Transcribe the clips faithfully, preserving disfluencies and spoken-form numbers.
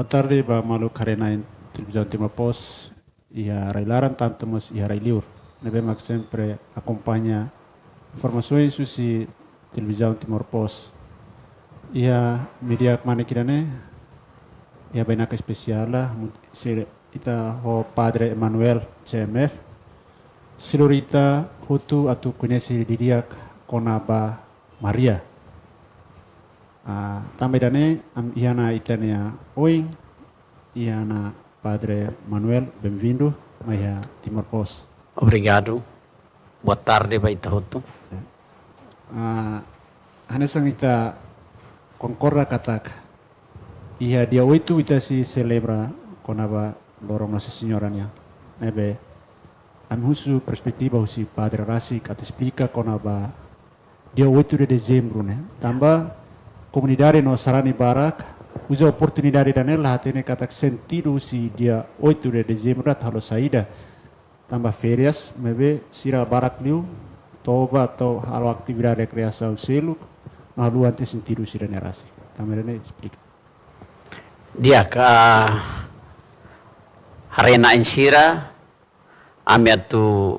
Tarde ba maluk haree-na'in Televizaun Timor Post iha rai-laran, tantu mós iha rai-liur. Ne'ebé mak sempre akompaña informasaun husi Televizaun Timor Post. Iha média kmanek ida-ne'e, iha bainaka espesiál la, mu-, se ita ho Padre Emanuel, C M F, sira hotu atu koñese didi'ak kona-ba Maria. Ah, tanba ida-ne'e, ami iha ona ita-nia oin, iha ona Padre Manuel, bem-vindo mai iha Timor Post. Obrigadu. Boa tarde ba ita hotu. Ah, hanesan ita konkorda katak iha dia oitu ita sei selebra kona-ba loron Nossa Senhora nian. Ne'ebé, ami husu perspetiva husi padre rasik atu esplika kona-ba dia oitu de dezembru ne'e. Tanba komunidade no sarani barak uza oportunidade ida-ne'e la hatene katak sentidu husi dia oitu de dezembru atu halo saida. Tanba férias, maibé sira barak liu toba atu halo atividade rekreasaun seluk, no haluha tiha sentidu sira-ne'e rasik. Tanba ida-ne'e esplika. Di'ak, haree-na'in sira, ami atu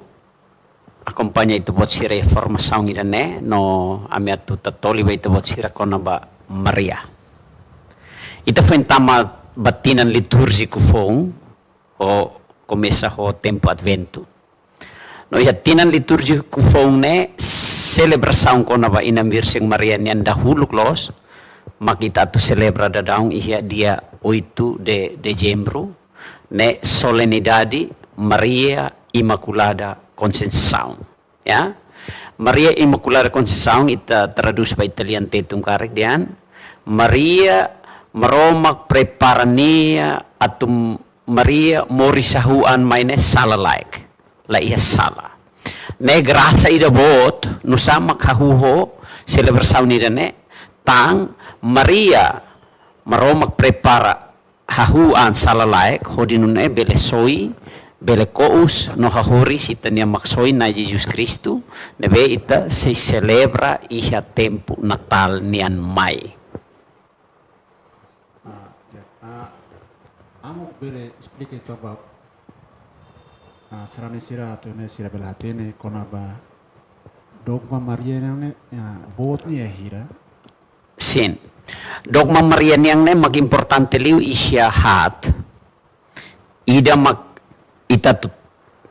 akompaña ita-boot sira iha formasaun ida-ne'e, no ami atu tatoli ba ita-boot sira kona-ba Maria. Ita foin tama ba tinan litúrjiku foun, ho komesa ho tempu Adventu. No iha tinan litúrjiku foun ne'e, selebrasaun kona-ba Inan Virjen Maria nian dahuluk loos, mak ita atu selebra daudaun iha dia oitu de dezembru, ne'e solenidade Maria Imakulada Konseisaun. Ya. Maria Imakulada Konseisaun ita tradús ba Italianu Tetun karik dehan, Maria, Maromak prepara nia atu Maria moris hahú an mai ne'e sala-laek. La iha sala. Ne'e grasa ida boot, nusá mak hahú ho selebrasaun ida-ne'e, tan Maria, Maromak prepara hahú an sala-laek, hodi nune'e bele soi, bele kous, no hahoris ita-nia Maksoin Na'i Jesus Kristu, ne'ebé ita sei selebra iha tempu Natál nian mai. Ah, ya. Ah, amu bele esplika uitoan ba, ah, sarani sira atu nune'e sira bele hatene kona-ba dogma Maria ne'e, ya, boot nia hira? Sin. Dogma Maria nian ne'e mak importante liu iha haat. Ida mak ita atu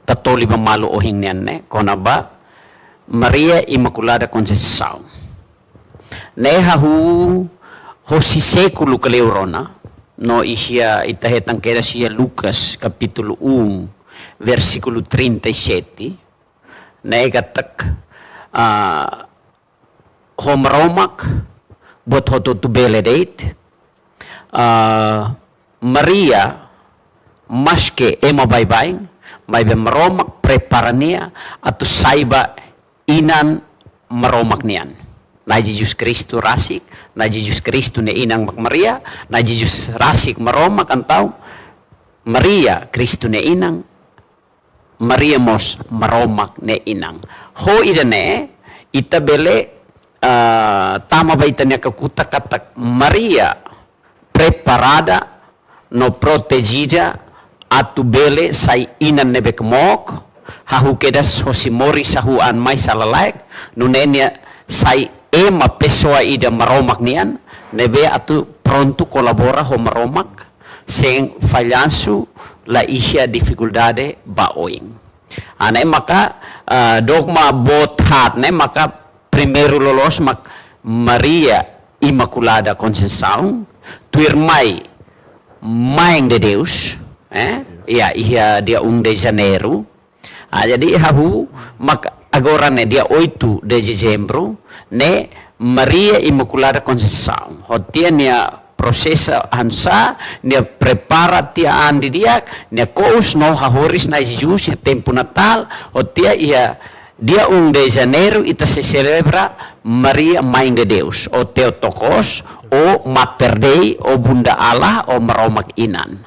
tatoli ba malu ohin nian ne'e, kona-ba Maria Imakulada Konseisaun. Ne'e hahú hosi sékulu kleur ona, no iha ita hetan kedas iha Lucas kapítulu um, versíkulu trinta e sete. Ne'e katak, ah, ho Maromak, buat hotu-hotu bele de'it. Ah, Maria, maske ema baibain, maibé Maromak prepara nia atu sai ba inan Maromak nian. Na'i Jesus Kristu rasik, Na'i Jesus Kristu nia inan mak Maria, Na'i Jesus rasik Maromak, entaun Maria Kristu nia inan, Maria mós Maromak nia inan. Ho ida-ne'e, ita bele, ah, tama ba ita-nia kakutak katak Maria preparada no protejida atu bele sai inan ne'ebé kmook, hahú kedas hosi moris hahú an mai sala-laek, nune'e nia sai ema pesoa ida Maromak nian, ne'ebé atu prontu kolabora ho Maromak, sein fallansu, la iha difikuldade ba oin. Ah, ne'e maka, ah, dogma boot haat ne'e maka primeiru loloos mak Maria Imaculada Conceição, tuirmai Mãe de Deus, eh? Ya, iha dia um de Janeiro. Ah, jadi hahú mak agora ne'e dia oito de dezembro, ne'e Maria Imaculada Conceição. Ho tiha nia prosesu hanesan, nia prepara tiha an didi'ak, nia kous no hahoris Na'i Jesus iha tempu Natál, ho tiha iha dia um de Janeiro ita sei selebra Maria Mãe de Deus, ou Theotokos, ou Mater Dei, ou Bunda Allah, ou Maromak Inan.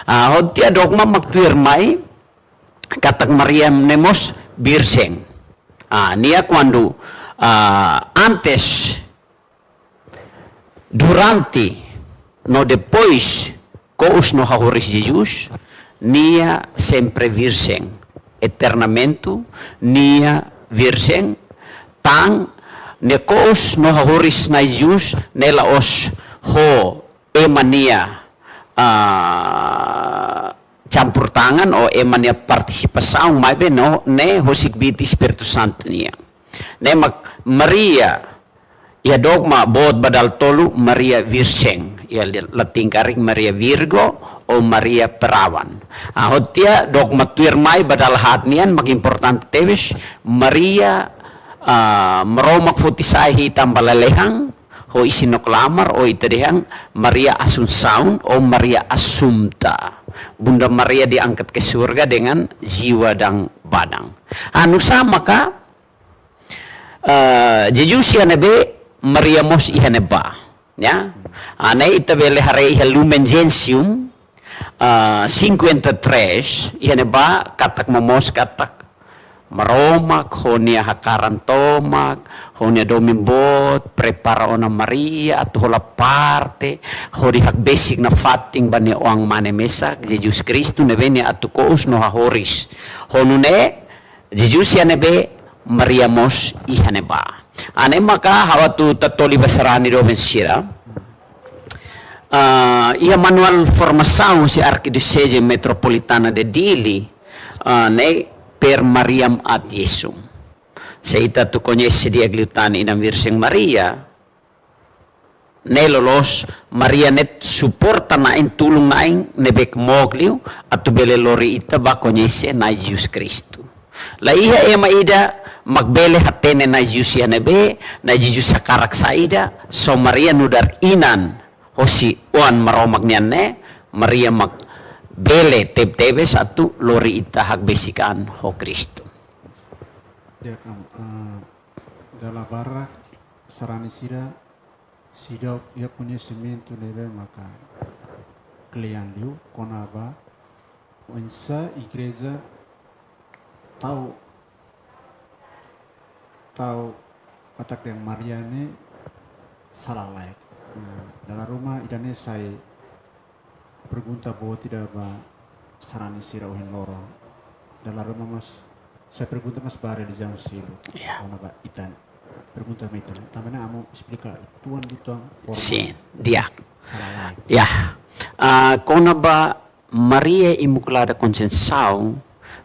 Ah, ho tiha dogma mak tuirmai, katak Maria ne'e mós virjen. Ah, nia kuandu, ah, antes, durante, no depois ko'us no hahoris Jesus, nia sempre virjen, eternamente nia virjen, tan nia ko'us no hahoris Na'i Jesus ne'e la'ós ho ema nia, ah, campur tangan ou ema nia partisipasaun, maibé no, ne'e husik bit Espíritu Santu nian. Ne'e mak Maria, iha dogma boot ba dala tolu, Maria Virjen, iha li-, latin karik Maria Virgo ou Maria Perawan. Ah, ho tiha dogma tuirmai ba dala haat nian mak importante tebes, Maria, ah, Maromak foti sai hi'it tan ba lalehan, ho isin no klamar, ou ita dehan Maria Asunsaun ou Maria Assunta. Bunda Maria diangkat ke surga dengan jiwa dan badan. Ah, nu'usá maka, eh, Jesus iha ne'ebé, Maria mós iha ne'ebá. Ya. Ah, ne'e ita bele haree iha Lumen Gentium, ah, cinquenta e três, iha ne'ebá katak momoos katak Maromak ho nia hakaran tomak, ho nia domin boot, prepara ona Maria atu hola parte hodi hakbesik nafatin ba nia oan-mane mesak, Jesus Kristu, ne'ebé nia atu ko'us no hahoris. Ho nune'e, Jesus iha ne'ebé, Maria mós iha ne'ebá. Ah, ne'e maka ha'u atu tatoli ba sarani doben sira. Ah, iha manuál formasaun husi Arquidiocese Metropolitana de Dili, ah, ne'e Per Mariam ad Jesum. Se ita atu koñese di'ak liután Inan Virjen Maria, ne'e loloos Maria ne'e suporta na'in, tulun na'in ne'ebé mook liu atu bele lori ita ba koñese Na'i Jesus Kristu. La iha ema ida mak bele hatene Na'i Jesus iha ne'ebé, Na'i Jesus hakarak saida, só Maria nu'udar inan hosi Oan Maromak nian ne'e, Maria mak bele tebetebes atu lori ita hakbesik an ho Kristu. Di'ak, am, eh, dala barak sarani sira seidauk iha koñesimentu ne'ebé maka kle'an liu kona-ba oinsá igreja tau, tau katak dehan Maria ne'e sala-laek. Nah, dala ruma ida-ne'e sai pergunta boot ida ba sarani sira ohin loron. Dala ruma mós sai pergunta mós ba relijiaun seluk. Ya. Kona-ba ita-nia. Pergunta mai ita-nia. Tanba ne'e amu esplika uitoan, uitoan forma. Sin, di'ak. Sala-laek. Ya. Ah, kona-ba Maria Imaculada Conceição,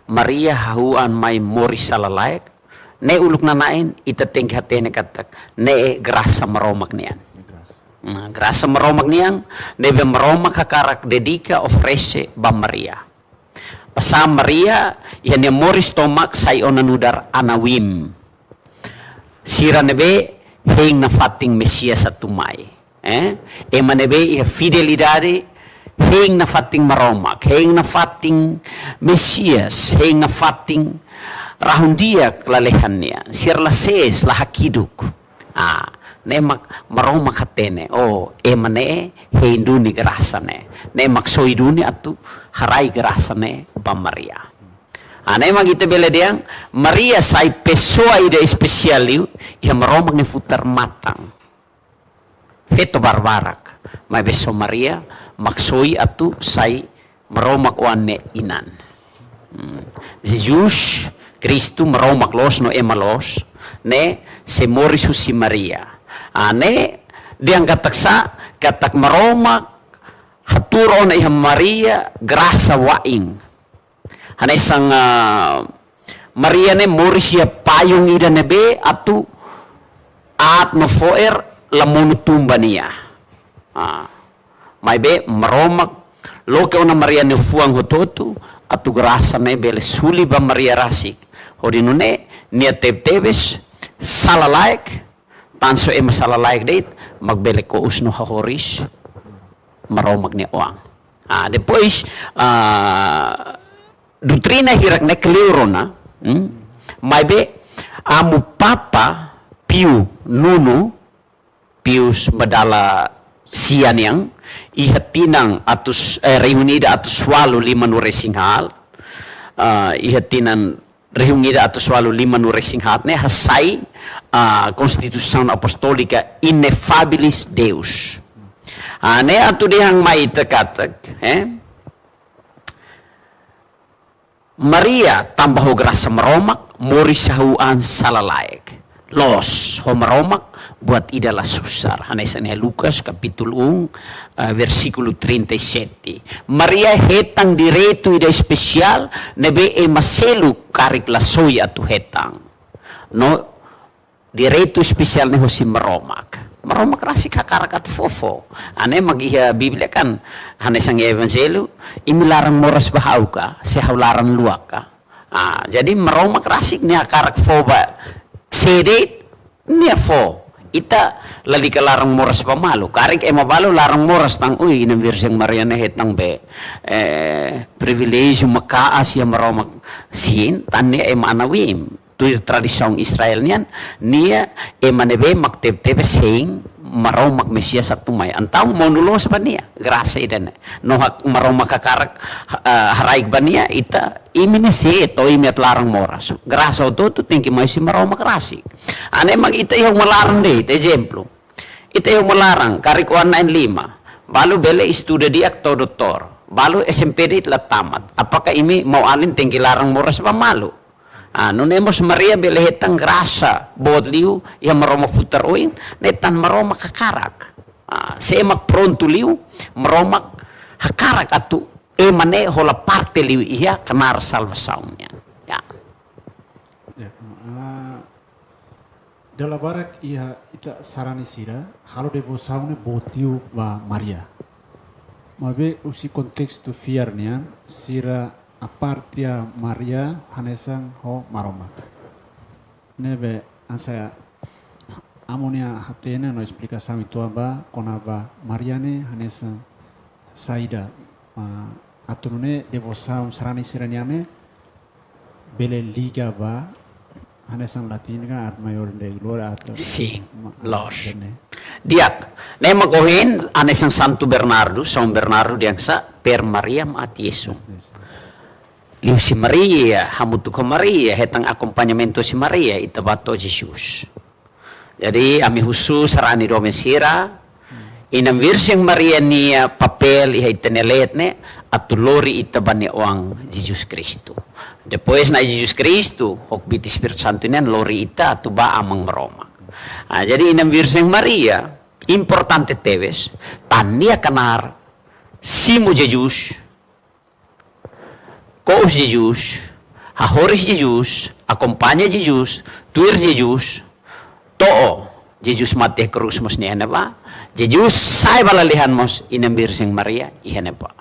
Maria hahú an mai moris sala-laek, ne'e uluk nana'in ita tenke hatene katak ne'e grasa Maromak nian. Grasa. Nah, grasa Maromak nian, ne'ebé Maromak hakarak dedika, oferese ba Maria. Basá Maria iha nia moris tomak sai ona nu'udar ana wim. Sira ne'ebé hein nafatin Mesias atu mai. Eh? Ema ne'ebé iha fidelidade, hein nafatin Maromak, hein nafatin Mesias, hein nafatin rahun-di'ak lalehan nian. Sira la sees, la hakiduk. Ah, ne'e mak Maromak hatene. Oh, ema ne'e hein duni grasa ne'e. Ne'e mak soi duni atu harai grasa ne'e ba Maria. Ah, ne'e mak ita bele dehan, Maria sai pesoa ida espesiál liu iha Maromak nia futar-matan. Feto barbarak, maibé só Maria mak soi atu sai Maromak Oan nia inan. Hmm. Jesus Kristu, Maromak loos no ema loos, ne'e sei moris husi Maria. Ah, ne'e dehan katak sá, katak Maromak hatuur ona iha Maria grasa wa'in. Hanesan, ah, Maria ne'e moris iha payung ida ne'ebé atu aat no fo'er la monu tun ba nia. Ah, maibé Maromak loke ona Maria nia fuan hotu-hotu, atu grasa ne'e bele suli ba Maria rasik. Hodi nune'e nia tebetebes sala-laek, tan só ema sala-laek de'it mak bele ko'us no hahoris Maromak nia Oan. Ah, depois, ah, doutrina hirak ne'e kleur ona, hmm? Maibé amu Papa Piu nonu, Pius ba dala sia nian, iha tinan atus, eh, rihun ida atus ualu limanulu-resin-haat, ah, iha tinan rihun ida atus ualu limanulu-resin-haat ne'e hasai, ah, Konstituisaun Apostólika Inefabilis Deus. Ah, ne'e atu dehan mai ita katak, eh? Maria tanba ho grasa Maromak, moris hahú an sala laek. Loos ho Maromak, buat ida la susar. Hanesan iha Lucas kapítulu um, eh, versíkulu trinta e sete. Maria hetan direitu ida espesiál, ne'ebé ema seluk karik la soi atu hetan. No, direitu espesiál ne'e hosi Maromak. Maromak rasik hakarak atu fó fó. Ah, ne'e mak iha Bíblia kan, hanesan iha Evanjellu, imi laran moras ba ha'u ka, se ha'u laran luak ka. Ah, jadi Maromak rasik ne'e hakarak fó ba sé de'it, nia fó. Ita lalika laran moras ba malu. Karik ema balu laran moras tan, ui, inan Virjen Maria ne'e hetan be, eh, priviléjiu maka'as iha Maromak. Sin, tan ne'e ema ana wim. Tuir tradisaun Israel nian, nia ema ne'ebé mak teb-tebes hein Maromak Mesias atu mai. Entaun monu loos ba nia, grasa ida-ne'e. No hak Maromak hakarak, eh, haraik ba nia, ita, imi ne'e sé, to'o imi atu laran moras. Grasa hotu-hotu tenke mai husi Maromak rasik. Ah, ne'e mak ita iha uma laran de'it, ezemplu. Ita iha uma laran, karik oan na'in lima. Balu bele estuda di'ak to'o doutór. Balu S M P de'it la tamat. Apakah imi mau alin tenke laran moras ba malu? Ah, nune'e mós Maria bele hetan grasa boot liu iha Maromak futar oin, ne'e tan Maromak hakarak. Ah, sé mak prontu liu, Maromak hakarak atu ema ne'e hola parte liu iha knaar salvasaun nian. Ya. Ya, ah, dala barak iha ita sarani sira halo devosaun ne'e boot liu ba Maria. Maibé husi kontestu fiar nian, sira aparta Maria hanesan ho Maromak. Ne'ebé hanesan amu nia hatene no esplikasaun uitoan ba kona-ba Maria ne'e hanesan saida, ah, atu nune'e devosaun sarani sira-nian ne'e bele liga ba hanesan latin ka ad maior de gloria atu. Sin, ma-, loos. Ne'e. Di'ak, ne'e mak ohin hanesan Santu Bernardo, São Bernardo dehan sá, per Mariam ad Iesum. Yes. Liuhusi Maria, hamutuk ho Maria, hetan akompañamentu husi Maria, ita bá to'o Jesus. Jadi, ami husu sarani doben sira, inan Virjen Maria nia papél iha ita-nia leet ne'e, atu lori ita ba nia Oan Jesus Kristu. Depois Na'i Jesus Kristu, ho kbiit Espíritu Santu nian lori ita atu ba Aman Maromak. Ah, jadi inan Virjen Maria, importante tebes, tan nia knaar, simu Jesus, kous Jesus, hahoris Jesus, akompaña Jesus, tuir Jesus, to'o Jesus mate iha krús mós nia iha ne'ebá. Jesus sa'e ba lalehan mós inan Virjen Maria iha ne'ebá.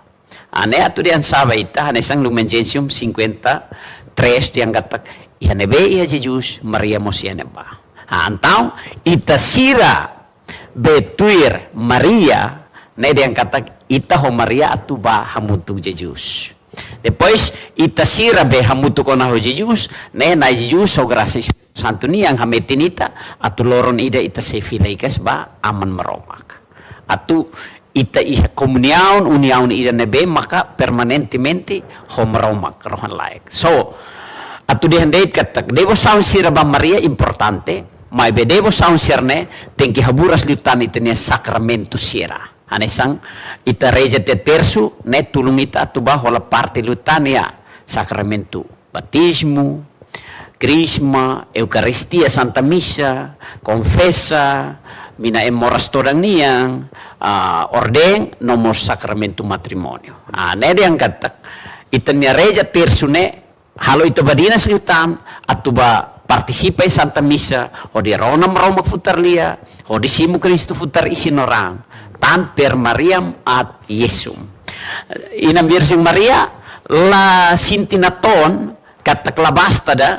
Ah, ne'e atu dehan sá ba ita, hanesan Lumen Gentium cinquenta e três dehan katak, iha ne'ebé iha Jesus, Maria mós iha ne'ebá. Ah, entaun, ita sira be tuir Maria, ne'e dehan katak ita ho Maria atu ba hamutuk Jesus. Depois, ita sira be hamutuk ona ho Jesus, ne'e Na'i Jesus ho grasa Espíritu Santu nian hametin ita, atu loron ida ita sei fila hikas ba Aman Maromak. Atu ita iha komuniaun, uniaun ida ne'ebé maka permanentemente ho Maromak rohan-laek. So, atu dehan de'it katak devosaun sira ba Maria importante, maibé devosaun sira-ne'e tenke haburas liután ita-nia sakramentu sira. Hanesan ita reza tiha tersu, ne'e tulun ita atu ba hola parte liután iha sakramentu batizmu, krizma, eukaristia, santa misa, konfesa, mina ema moras todan nian, ah, orden, no mós sakramentu matrimóniu. Ah, ne'e dehan katak, ita-nia reza tersu ne'e, halo ita badinas liután, atu ba partisipa iha santa misa, hodi rona Maromak futar lia, hodi simu Kristu futar isin no raan. Tan per Mariam ad Iesum. Inan Virjen Maria, la sente natoon, katak la basta ida,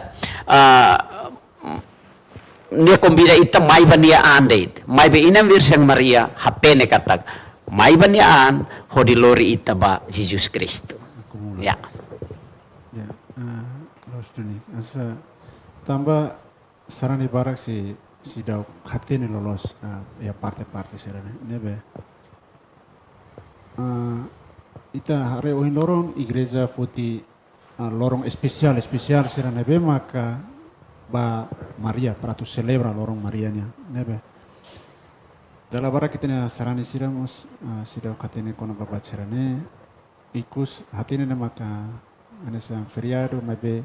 ah, nia konvida ita mai ba nia an de'it. Maibé inan Virjen Maria, hatene katak, mai ba nia an, hodi lori ita ba Jesus Kristu. Akumula. Ya. Ya, ah, loos duni. Hanesan, tanba sarani barak sei, seidauk hatene loloos, ah, iha parte-parte sira-ne'e, ne'ebé. Ah, ita haree ohin loron igreja foti, ah, loron espesiál, espesiál sira ne'ebé maka ba Maria, para atu selebra loron Maria nian, ne'ebé. Dala barak ita-nia sarani sira mós, ah, seidauk hatene kona-ba buat sira-ne'e, ikus hatene ne'e maka hanesan feriadu, maibé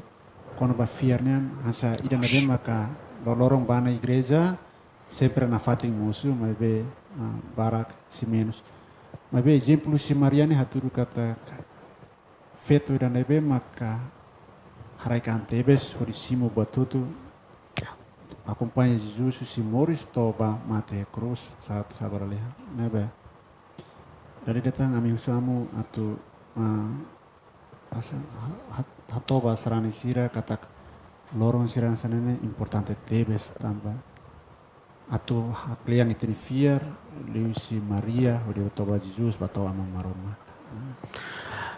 kona-ba fiar nian, hanesan ida ne'ebé maka loroloron bá ona igreja, sempre nafatin mosu, maibé, ah, barak sei menus. Maibé ezemplu husi Maria ne'e hatudu katak feto ida ne'ebé maka haraik an tebes hodi simu buat hotu, akompaña Jesus husi moris to'o ba mate krús, sa'e, sa'e ba lalehan. Ne'ebé dala ida tan ami husu Amu atu, ah, asa, ha-, ha-, hato'o ba sarani sira katak loron sira hanesan ne'e importante tebes tanba atu haklean ita-nia fiar liuhusi Maria hodi bá to'o ba Jesus, bá to'o Aman Maromak.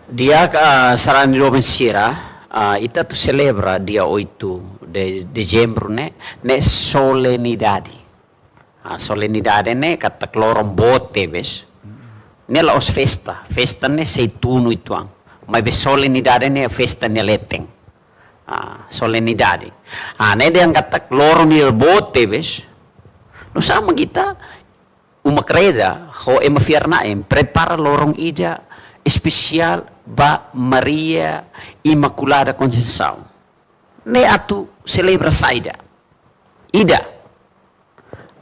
Di'ak, ah, sarani doben sira, ah, ita atu selebra dia oito de Dezembru ne'e, ne'e solenidade. Ah, solenidade ne'e katak loron boot tebes. Ne'e la'ós festa, festa ne'e sei tunu uitoan. Maibé solenidade ne'e festa nia leten. Ah, solenidade. Ah, ne'e dehan katak loron ida boot tebes. No sama kita, uma kreda, ho ema fiar-na'in, prepara loron ida espesiál ba Maria Imakulada Konseisaun. Ne'e atu selebra saida? Ida,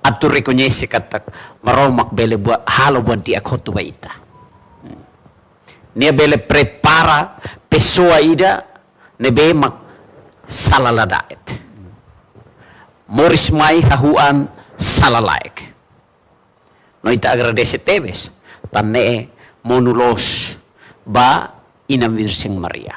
atu rekoñese katak Maromak bele buat, halo buat di'ak hotu ba ita. Nia bele prepara pesoa ida ne'ebé mak sala la da'et. Moris mai hahú an sala-laek. No ita agradese tebes, tan ne'e monu loos ba Inan Virjen Maria.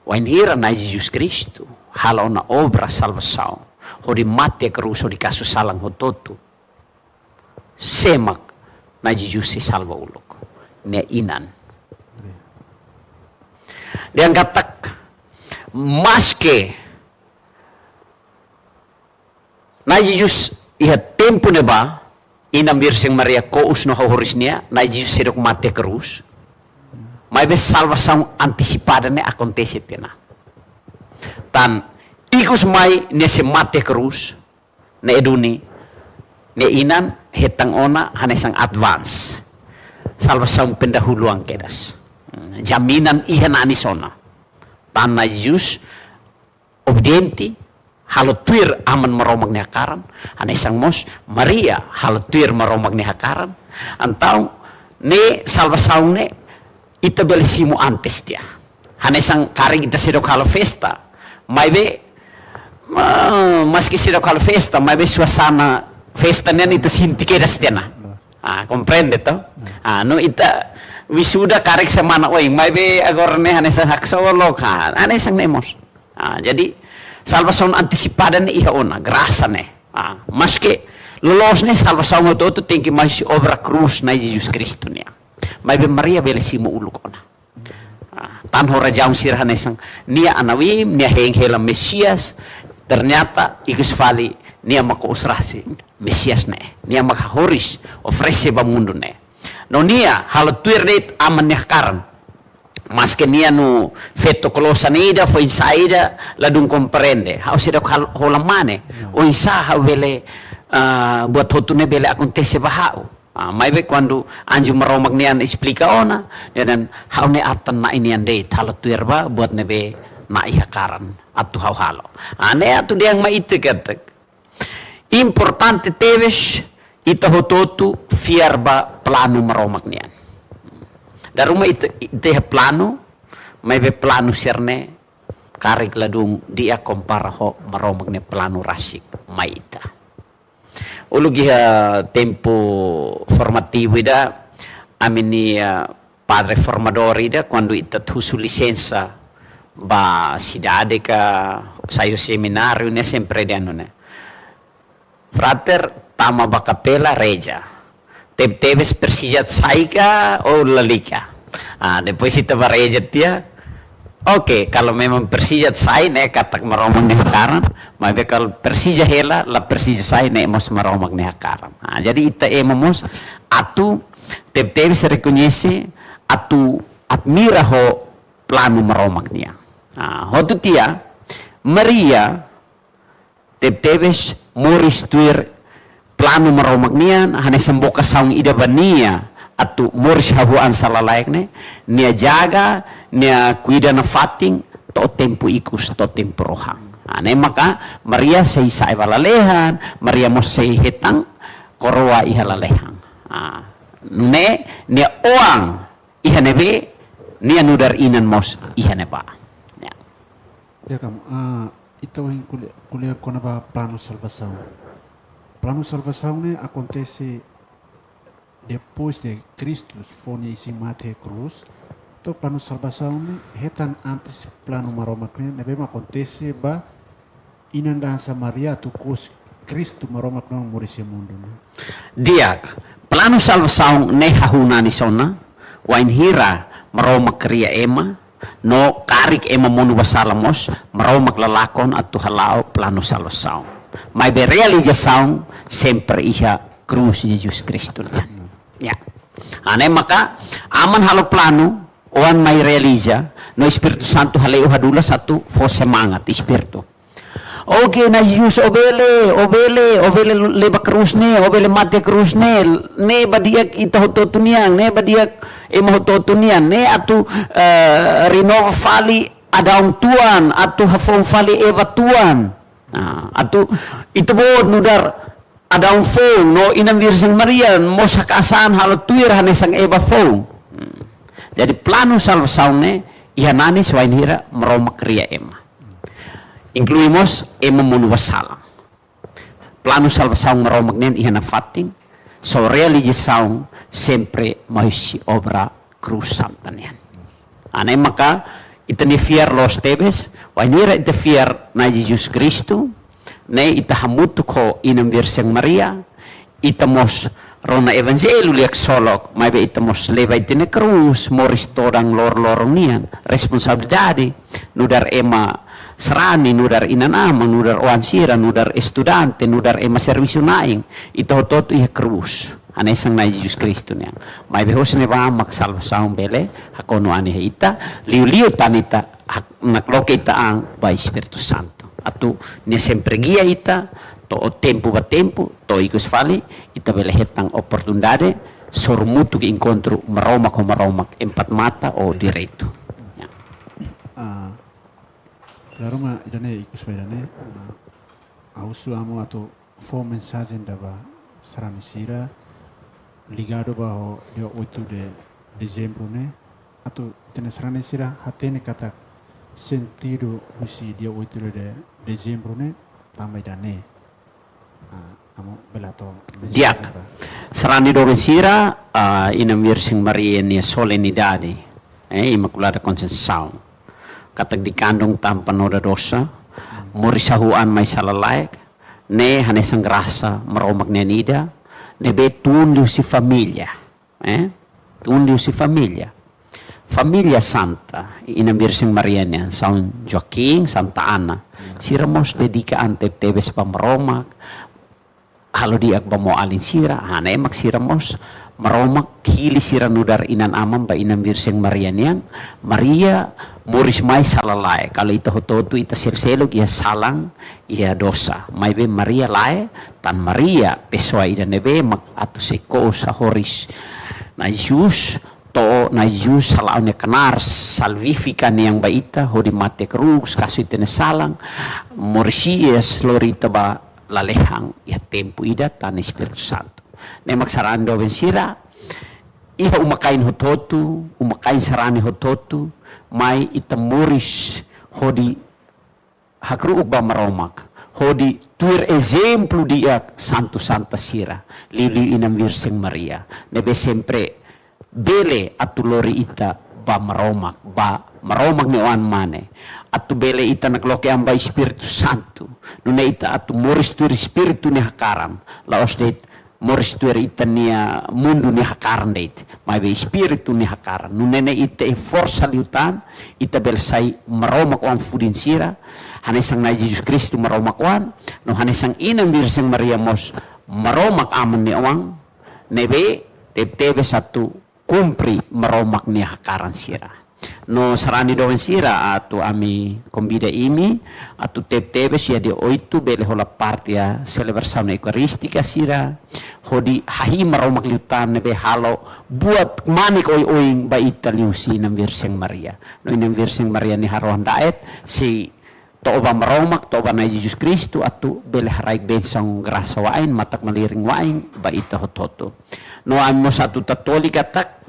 Wainhira Na'i Jesus Kristu halo ona obra salvasaun, hodi mate iha krús, hodi kasu salan hotu-hotu. Sé mak Na'i Jesus sei salva uluk? Nia inan. Dehan katak, maske Na'i Jesus iha tempu ne'ebá, Inan Virjen Maria kous no hahoris nia, Na'i Jesus seidauk mate krús. Maibé salvasaun antesipada ne'e akontese tiha ona. Tan ikus mai nia sei mate krús, ne'e duni, nia inan hetan ona hanesan advance. Salvasaun pendahuluan kedas. Jaminan iha nanis ona. Tan Na'i Jesus obediente, halo tuir Aman Maromak nia hakaran, hanesan mós Maria halo tuir Maromak nia hakaran. Entaun ne'e salvasaun ne'e ita bele simu antes tiha. Hanesan karik ita seidauk halo festa, maibé, ma-, maski seidauk halo festa, maibé suasana festa nian ita sente kedas tiha ona. Ah, komprende to? Ah, no ita wisuda karik semana oin, maibé agora ne'e hanesan haksolok, ah, hanesan ne'e mós. Ah, jadi, salvasaun antesipada ne'e iha ona, grasa ne'e. Ah, maske loloos ne'e salvasaun hotu-hotu tenke mai husi obra krús Na'i Jesus Kristu nian. Maibé Maria bele simu uluk ona. Ah, tan ho razaun sira hanesan, nia anawiim, nia hein hela Mesias, ternyata ikus fali nia mak kous rasik Mesias ne'e. Nia mak hahoris, oferese ba mundu ne'e. No nia halo tuir de'it Aman nia hakaran. Maske nia no feto klosan ida, foin-sa'e ida, ladún komprende. Ha'u seidauk hal-, hola mane. Ya. Oinsá ha'u bele, ah, buat hotu ne'e bele akontese ba ha'u. Ah, maibé kuandu anju Maromak nian esplika ona, dehan ha'u ne'e atan Na'i nian de'it, halo tuir ba buat ne'ebé Na'i hakaran atu ha'u halo. Ah, ne'e atu dehan mai ita katak importante tebes ita hotu-hotu fiar ba planu Maromak nian. Dala ruma ita, ita iha planu, maibé planu sira-ne'e karik ladún di'ak kompara ho Maromak nia planu rasik mai ita. Uluk iha tempu formativu ida, ami-nia, ah, padre formadór ida, kuandu ita husu lisensa ba sidade ka sai husi semináriu ne'e, sempre dehan nune'e: Frater, tama ba kapela, reza. Tebetebes presiza sai ka ou lalika? Ah, depois ita bá reza tiha. Oke, kalau memang presiza sai, ne'e katak Maromak nia hakaran, maibé kalau presiza hela, la presiza sai, ne'e mós Maromak nia hakaran. Ah, jadi ita ema mós atu tebetebes rekoñese, atu admira ho planu Maromak nian. Ah, hotu tiha, Maria tebetebes moris tuir planu Maromak nian, hanesan bokasaun ida ba nia atu moris hahú an sala-laek ne'e, nia jaga, nia kuida nafatin, to'o tempu ikus, to'o tempu rohan. Ah, ne'e maka Maria sei sa'e ba lalehan, Maria mós sei hetan koroa iha lalehan. Ah, ne'e nia oan iha ne'ebé, nia nu'udar inan mós iha ne'ebá. Ya. Ya, kamu, ah, ita ohin ko'alia, ko'alia kona-ba planu salvasaun. Planu salvasaun ne'e akontese depois de Kristu fó nia isin mate iha krús. Entaun planu salvasaun ne'e hetan antes planu Maromak nian, ne'ebé mak akontese ba inan dansa Maria atu kous Kristu Maromak nian moris iha mundu ne'e. Di'ak, planu salvasaun ne'e hahú nanis ona, wainhira Maromak kria ema, no karik ema monu ba sala mós, Maromak la lakon atu hala'o planu salvasaun. Maibé realizasaun sempre iha krús Jesus Kristu nian. Ya. Ah, ne'e maka Aman halo planu, Oan mai realiza, no Espíritu Santu hale'u hadulas atu fó semangat, Espíritu. Oke, Na'i Jesus, ó bele, ó bele, ó bele leba krús ne'e, ó bele mate krús ne'e, ne'e ba di'ak ita hotu-hotu nian, ne'e ba di'ak ema hotu-hotu nian, ne'e atu, eh, renova fali Adão tuan, atu hafoun fali Eva tuan. Nah, atu ita-boot nu'udar Adão foun, no Inan Virjen Maria mós haka'as an halo tuir hanesan Eva foun. Hmm. Jadi planu salvasaun ne'e iha nanis wainhira Maromak kria ema. Inklui mós ema monu ba sala. Planu salvasaun Maromak nian iha nafatin, só realizasaun sempre mai husi obra krús santa nian. Ah, ne'e maka ita-nia fiar loos tebes, wainhira ita fiar Na'i Jesus Kristu, ne'e ita hamutuk ho Inan Virjen Maria, ita mós rona Evanjellu lia ksolok, maibé ita mós leba ita-nia krús, moris todan lor-loron nian, responsabilidade, nu'udar ema sarani, nu'udar inan-aman, nu'udar oan sira, nu'udar estudante, nu'udar ema servisu na'in, ita hotu-hotu iha krús. Hanesan Na'i Jesus Kristu nian. Maibé husi ne'ebá mak salvasaun bele hakonu an iha ita, liuliu tan ita hak-, nakloke ita an ba Espíritu Santu. Atu nia sempre gia ita, to'o tempu ba tempu, to'o ikus fali, ita bele hetan oportunidade, sorumutu ke enkontru Maromak ho Maromak, empat mata ou diretu. Ya. Ah, Dala ruma ida-ne'e ikus ba ida-ne'e, ah, ha'u husu Amu atu fó mensajen ida ba sarani sira ligadu ba ho dia oito de dezembro ne'e, atu ita-nia sarani sira hatene katak sentidu husi dia oito de dezembro ne'e tanba ida-ne'e. Ah, Amu bele hato'o mensajen. Di'ak. Sarani doben sira, ah, Inan Virjen Maria nia solenidade, eh, Imakulada Konseisaun. Katak dikandung tanpa noda dosa, moris hahú an mai sala-laek, ne'e hanesan grasa Maromak nian ida, ne'ebé tun liuhusi família, eh? Tun liuhusi família. Família santa, Inan Virjen Maria nian, São Joaquim, Santa Ana. Sira mós dedika an tebetebes ba Maromak, halo di'ak ba maun-alin sira, ah, ne'e mak sira mós, Maromak hili sira nu'udar inan-aman ba Inan Virjen Maria nian, Maria moris mai sala-laek, kalau ita hotu-hotu ita selu-seluk iha salan, iha dosa. Maibé Maria lae, tan Maria, pesoa ida ne'ebé mak atu sei kous hahoris Na'i Jesus, to'o Na'i Jesus hala'o nia knaar salvífika nian ba ita, hodi mate krús, kasu ita-nia salan, moris hi'as lori ita ba lalehan iha tempu ida tan Espíritu Santu. Ne'e mak sarani doben sira, iha uma-kain hotu-hotu, uma-kain sarani hotu-hotu, mai ita moris hodi hakru'uk ba Maromak, hodi tuir ezemplu di'ak santu santa sira, liuliu Inan Virjen Maria, ne'ebé sempre bele atu lori ita ba Maromak, ba Maromak nia Oan-Mane. Atu bele ita nakloke an ba Espíritu Santu. Nune'e ita atu moris tuir Espíritu nia hakaran. La'ós de'it moris tuir ita-nia mundu nia hakaran de'it. Maibé Espíritu nia hakaran. Nune'e ita iha forsa liután, ita bele sai Maromak oan fudin sira. Hanesan Na'i Jesus Kristu Maromak oan. No hanesan Inan Virjen Maria mós Maromak Aman nia oan. Ne'ebé tebetebes atu kumpre Maromak nia hakaran sira. No sarani doben sira, atu ami konvida imi atu tebetebes iha dia oitu bele hola parte iha selebrasaun eukarístika sira, hodi hahi'i Maromak liután ne'ebé halo buat kmanek oioin ba ita liuhusi Inan Virjen Maria. No Inan Virjen Maria nia harohan da'et sei to'o ba Maromak, to'o ba Na'i Jesus Kristu atu bele haraik bensaun grasa wa'in, matak-malirin wa'in ba ita hotu-hotu. No ami mós atu tatoli katak,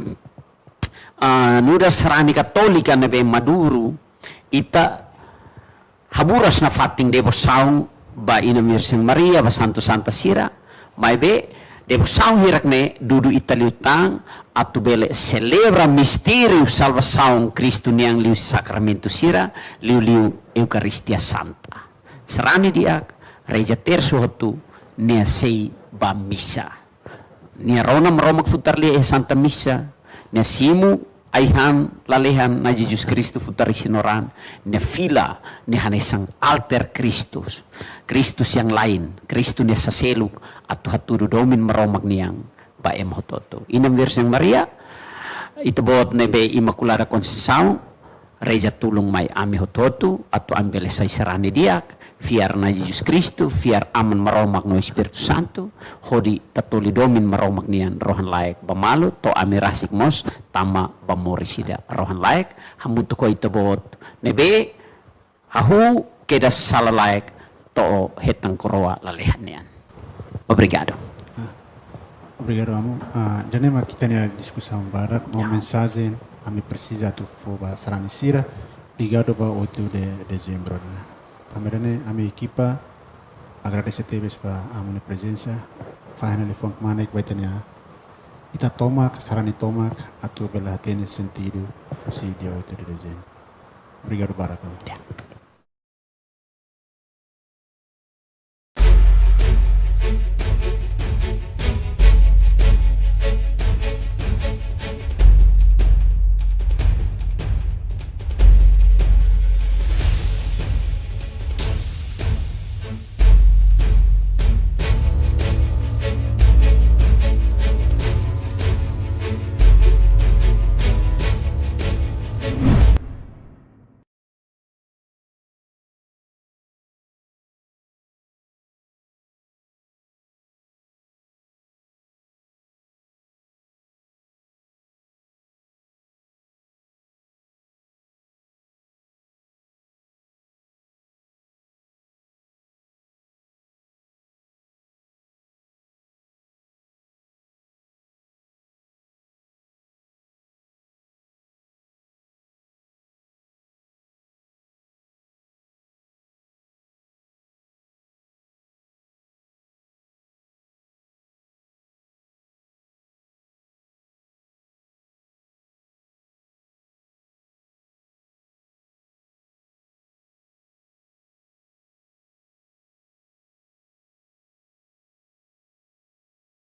ah, nu'udar sarani katólika ne'ebé maduru, ita haburas nafatin devosaun ba Inan Virjen Maria, ba santu santa sira, maibé devosaun hirak-ne'e dudu ita liután atu bele selebra mistériu salvasaun Kristu nian liuhusi sakramentu sira, liuliu Eukaristia Santa. Sarani di'ak, reza tersu hotu, nia sei ba misa. Nia rona Maromak futar lia iha Santa Misa, nia simu ai-han lalehan Na'i Jesus Kristu futar isin-oran, nia fila nia hanesan alter Kristus. Kristus yang lain, Kristu nia saseluk atu hatudu domin Maromak nian ba ema hotu-hotu. Inan Virjen Maria, Ita-Boot ne'ebé Imakulada Konseisaun, reza tulun mai ami hotu-hotu, atu ami bele sai sarani di'ak, fiar Na'i Jesus Kristu, fiar Aman Maromak no Espíritu Santu, hodi tatoli domin Maromak nian rohan-laek ba malu, to'o ami rasik mós tama ba moris ida rohan-laek, hamutuk ho Ita-Boot ne'ebé hahú kedas sala-laek to'o hetan koroa lalehan nian. Obrigadu. Ah, obrigadu, Amu. Ah, ida-ne'e mak ita-nia diskusaun badak, no Ya. mensajen ami presiza atu fó ba sarani sira, ligadu ba oitu de dezembru ne'e. Tanba ida-ne'e ami ekipa agradese tebes ba Amu nia prezensa, fahe hela liafuan kmanek ba ita-nia, ita tomak, sarani tomak, atu bele hatene sentidu husi dia oitu de dezembru. Obrigadu barak, Amu. Ya.